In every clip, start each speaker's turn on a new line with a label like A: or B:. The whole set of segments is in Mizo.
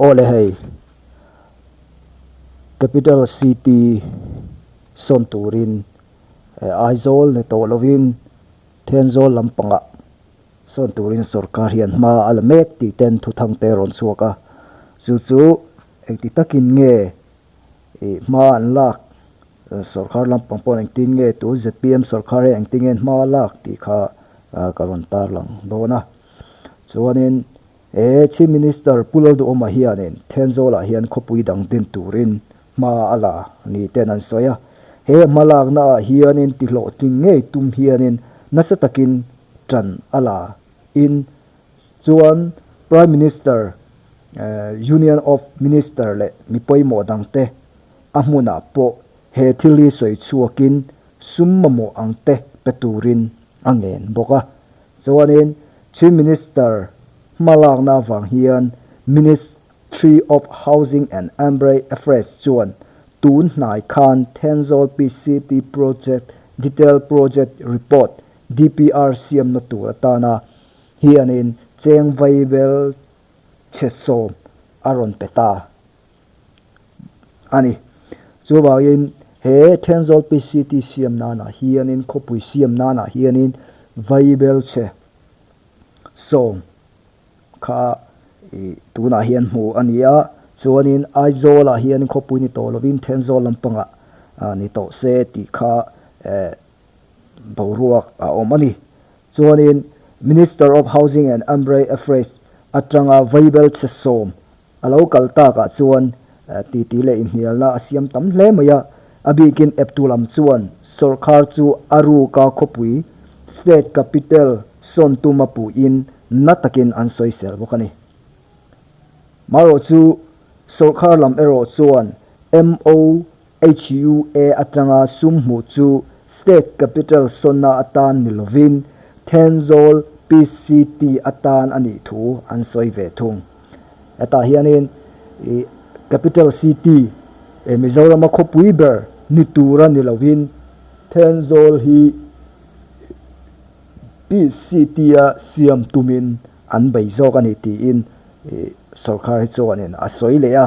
A: Aw le hei, Capital City sawn turin Aizawl ni tawh lovin Thenzawl lampangah sawn turin sorkar hian hma a la mek tih ten thuthang te rawn chhuak a. Chu chu engti takin nge hma an lak, sorkar lampang pawh engtin nge tun zpm sorkar hian engtin nge hma a lak tih kha ka rawn tarlang dawn a. Chuanin He Chief Minister Pu Lalduhawma hianin Thenzawlah hian khawpui dang din turin hma a la ni ten an sawi a. He hmalakna ah hianin tihlawhtling ngei tum hianin nasa takin tan a la in chuan Prime Minister, Union of Minister leh mi pawimawh dangte a hmunah pawh he thil hi sawi chhuakin sum mamawh ang te pe turin a ngen bawk a. Chuanin Chief Minister hmalakna avang hian Ministry of Housing and Ambre Affairs chuan tun hnai khan Thenzawl PCT Project Detail Project Report, DPR, siamna tur atana hianin cheng vaibel chhe sawm a rawn pe ta a ni. Chuvangin he Thenzawl PCT siam nanah hianin khawpui siam nanah hianin vaibel chhe sawm kha ih tunah hian hmuh a ni a, chuanin Aizawlah hian khawpui ni tawh lovin Thenzawl lampangah ni tawh se tih kha eh boruak a awm a ni. Chuanin Minister of Housing and Ambre Affairs atanga vaibel chhe sawm A lo kal takah chuan titi leh inhnialna a siam tam hle mai a, a bikin eptu lam chuan sawrkhar chu a ruka khawpui, state capital, sawn tuma puhin na takin an sawisel bawk a ni. Marawh chu sawrkhar lam erawh chuan MOHUA atanga sum hmuh chu state capital sawnna atan ni lovin Thenzawl PCT atan a nih thu an sawi ve thung. Hetah hianin ih Capital City eh Mizorama khawpui ber ni tura ni lovin Thenzawl hi PCT a siam tumin an bei zawk a ni tiin ih sorkar hi chuanin a sawi leh a.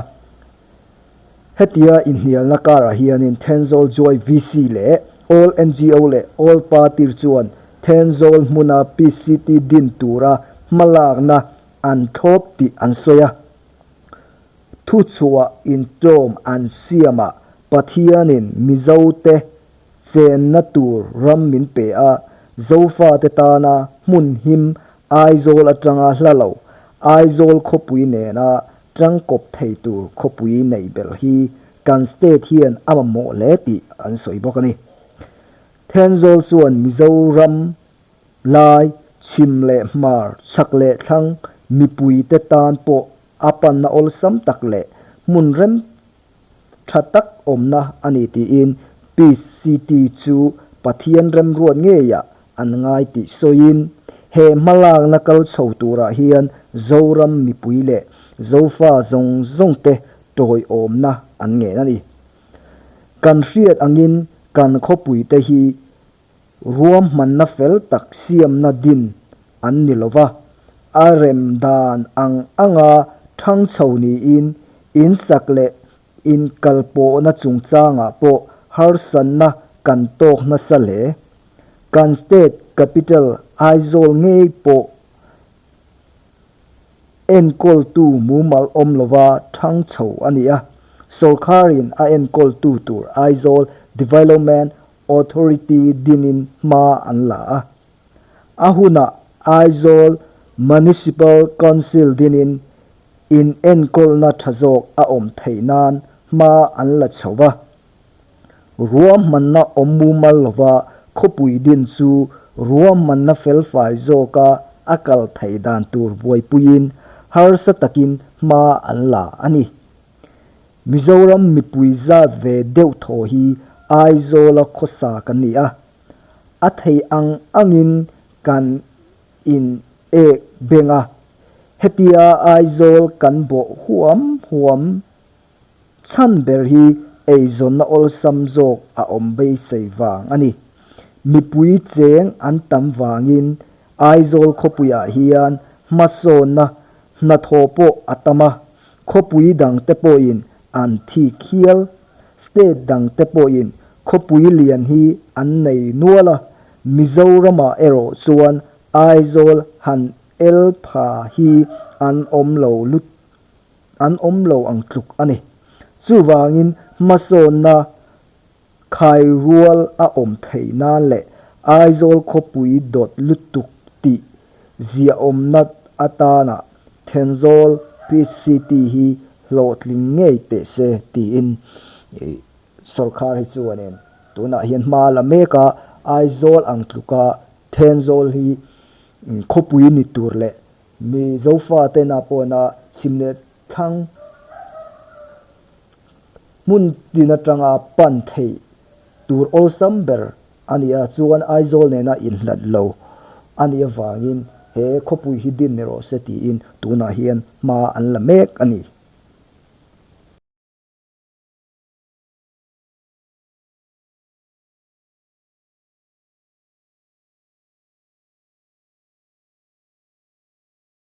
A: Hetia inhnialna karah hianin Thenzawl Joy VC leh All NGO leh All Party chuan Thenzawl hmuna PCT din tura hmalakna an thlawp tih an sawi a. Thuchhuah intawm an siamah Pathianin Mizote chenna tur ram min pe a, Zofate tana hmun him Aizawl atanga hla lo, Aizawl khawpui nena tangkawp thei tur khawpui neih belh hi kan state hian a mamawh hle tih an sawi bawk a ni. Thenzawl chuan Mizoram Lai, chhim leh hmar, chhak leh thlang mipuite tan pawh a panna awlsam tak leh hmun rem tha tak awmna a ni tiin Peace City chu Pathian remruat ngeiah an ngai tih sawiin, he hmalakna kal chho turah hian Zoram mipui leh Zofa zawng zawngte tawiawmna an ngen a ni. Kan hriat angin kan khawpuite hi Ruahmanna fel tak siamna din an ni lo va, a rem dan ang anga thang chho niin insak leh inkalpawhna chungchangah pawh harsatna kan tawk nasa hle. Kan state capital Aizawl ngei pawh enkawltu mumal awm lova thang chho a ni a, sawrkharin a enkawltu tur Aizawl Development Authority dinin hma an la a. A hunah Aizawl Municipal Council dinin in enkawlna tha zawk a awm theih nan hma an la chho va. Ruahmanna awm mumal lova khawpui din chu ruahmanna felfai zawka a kal theih dan tur buaipuiin harsa takin hma an la a ni. Mizoram mipui zat ve deuh thaw hi Aizawla khawsa kan ni a, a thei ang angin kan in ek beng a, hetia Aizawl kan bawh huam huam chhan ber hi eizawnna awlsam zawk a awm beisei vang a ni. Mipui cheng an tam vangin Aizawl khawpuiah hian hmasawnna hnathawh pawh a tam a. Khawpui dangte pawhin an thik hial. State dangte pawhin khawpui lian hi an nei nual a, Mizoramah erawh chuan Aizawl han el pha hi an awm lo lut an awm lo ang tluk a ni. Chuvangin hmasawnna Khai rual a awm theih nan leh Aizawl khawpui dawt lutuk tih ziahawmna atana Thenzawl Peace City hi hlawhtling ngei teh se tiin sawrkhar hi chuanin tunah hian hma la mek a, Aizawl ang tluka Thenzawl hi khawpui ni tur leh mi Zofate-na pawna chhim leh thlang Hmun tin atanga pan theih tur awlsam ber a nih a, chuan Aizawl nena inhlat lo a nih avangin he khawpui hi din ni rawh se tiin tunah hian hma an la mek a ni.